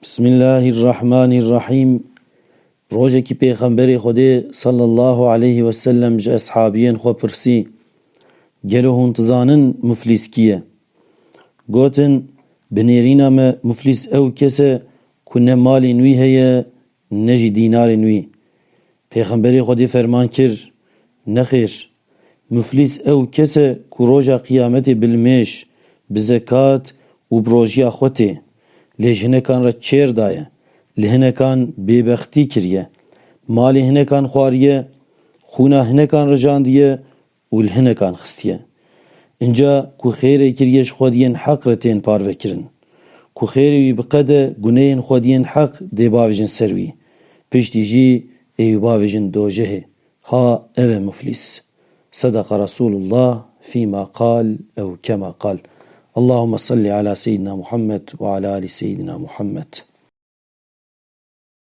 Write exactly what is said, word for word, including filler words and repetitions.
Bismillahirrahmanirrahîm. Rojekî Pêxemberê Xwedê sallallahu aleyhi ve sellem ji eshabiyên xwe pirsî, Gelo hûn dizanin muflîs kî ye? Gotin, Bi nêrîna me muflîs ew kes e ku ne malên wî heye ne jî dînarên wî. Pêxemberê Xwedê ferman kir, Nexêr, muflîs ew kes e ku roja Qiyametê bi limêj, bi zekat û bi rojiya xwe tê, lê ji hinekan re çêr daye, li hinekan bêbextî kiriye, malê hinekan xwariye, xûna hinekan rijandiye û li hinekan xistiye. Înca ku xêrê kiriye ji xwediyên heq re tên parvekirin. Ku xêrê wî biqede, guneyên xwediyên heq dê bavêjin ser wî. Piştî jî ê wî bavêjin dojehê. Ha ev e muflîs. Sedeqa Resulullah fîma qal ew kema qal. Allahümme salli ala seyyidina Muhammed ve ala ali seyyidina Muhammed.